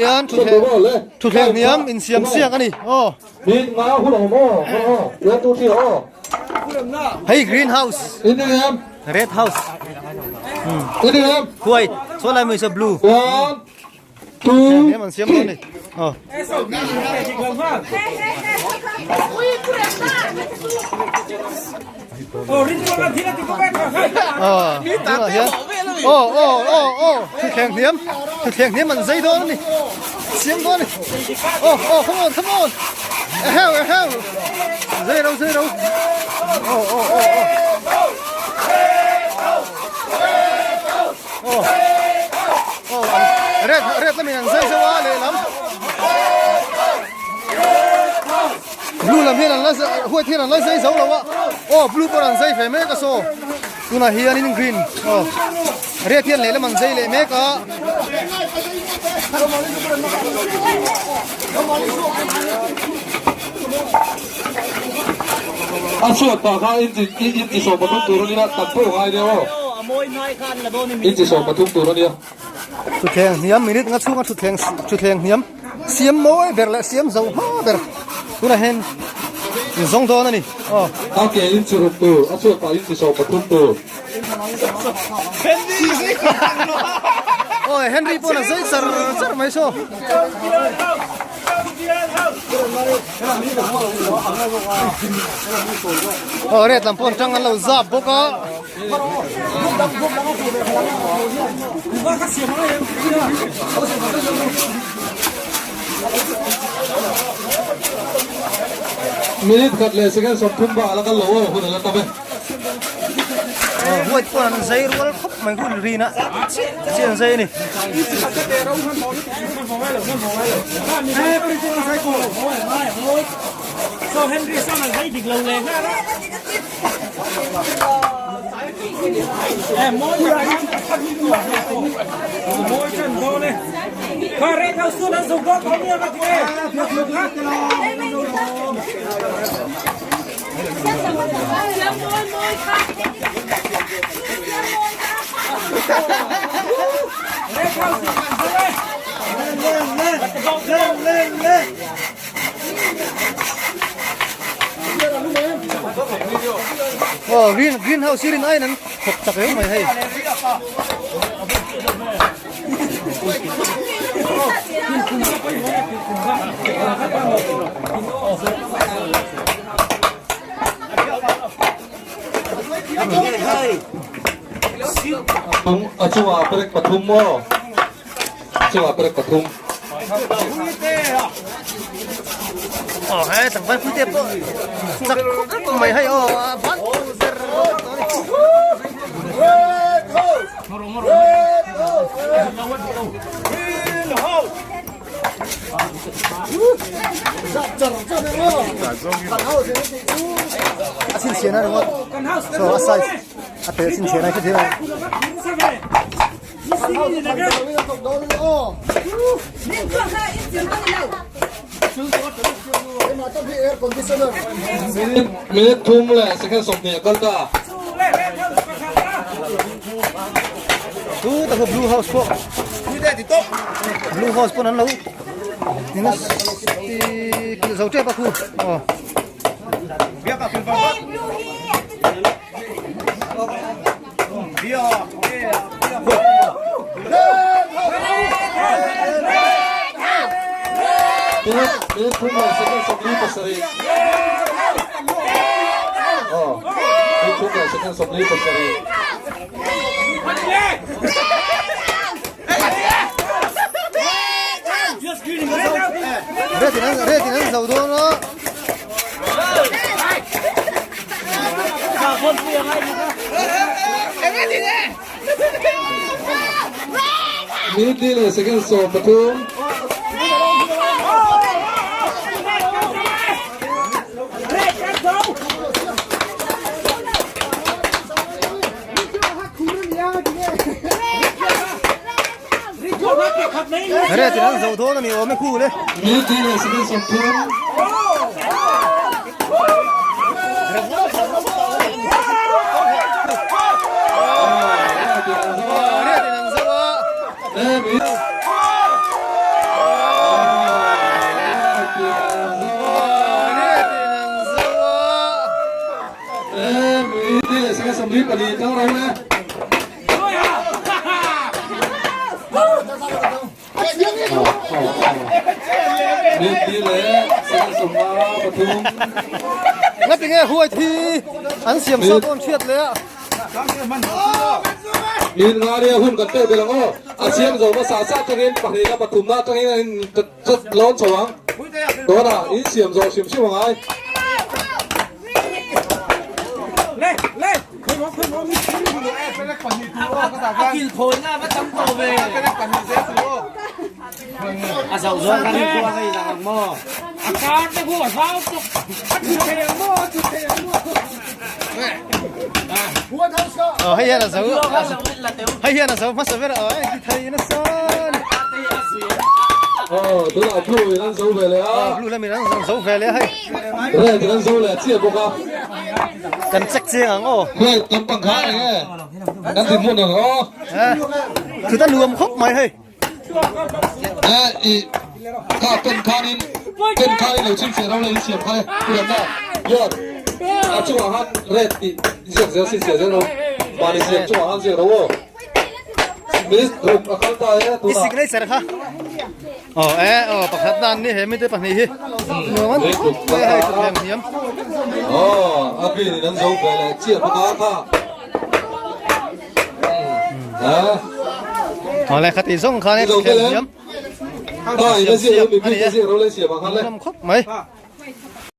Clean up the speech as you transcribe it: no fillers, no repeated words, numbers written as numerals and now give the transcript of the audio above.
Hian thutthleng hniam insiam siak a ni aw. Hei green house red house white saw lai mai saw blue thutthleng hniam an siam dawn a ni aw. Aw aw aw aw thuthleng hniam thuthleng hniam an zai dawn a ni siam dawn a ni aw aw come on come on eheu eheu zai ro zai ro aw aw aw aw aw aw red red lamin an zai zo a lehlam Blue lam hian an la white hian an la zai zo lo a aw blue pawh an zai ve mek a saw tunah hianin green aw red hian lehlam an zai leh mek a. A chhuat pah kha inti 13 tur a nia tam pawh ngai nia aw inti 13 tur a nia. Thutthleng hniam minute nga chhunga thutthleng thutthleng hniam siam mawi ber leh siam zo hma ber tunah hian in zawng dawn a ni aw. A ke in chi ruk tur, a chhuat pah in chi 13 tur. Awi Henry pawn a zai char char mai saw. Aw red lam pawn tang an lo zap bawk a. Minute khat leh second 30 bak a la kal lo aw hun a la tam e. Huat pawh an zai rual khawp mai hun rin a chiah an zai a ni. Aw green green house hi rin aiin an thawk chak reng mai hei. A chungah perek pathum maw? A chungah perek pathum. Aw he tlangval pui te pawh chak khawp mai hei aw a ban zer a chhinchhiah na ringawt so a size a pe chhinchhiah na khi thil Minute thum leh second 20 a kal ta. Tu tak blue house pawh blue house pawh an lo tina ti kil zo tep a khu aw. Minute minute thum leh second 47. Aw minute thum leh second 47. Red in an red in an zo dawn a. Minute li leh second 13. Red in an zo dawn a ni awm e khu le. Minute li leh second 30. Red in an zo a. Le minute. pali tang ro le. Min ti le second 53. Ngati nge huai thi an siam sa dawn hriat le a. Min nga ria hun kan pek belh ang aw. A siam zo hmasa sa atangin pahnihna pathumna atangin an in lawn chho ang. Tunah in siam zawh hrim hrim angai. Ờ hei hian a zo hei hian a zo hmasa ber a ti thei nasa ni. Aw tunah blue in an zo ve leh a. Blue lamin an zo ve leh a hei. Red in an zo leh chiah bawk a. Kan check chiang ang aw. Red kan pang kha eng e. Kan ti hmun ang aw. Thut a nuam khawp mai hei. E i kha pen khanin pen khanin lo chhin se ro le in siam kha le puranna yor a chungah khan red tih ziak zel sin sia zel ro mahni siam chungah khan ziak ro aw minute ruk a kal ta e I tunah signature kha aw e aw pakhat na an ni he mite pahnih hi nuam an minute ruk mai kal hei ta a thuthleng hniam aw a green in an zo ve leh chiah bawk a kha Awle khati zawng khan e thuthleng hniam siam siam a ni e nuam khawp mai.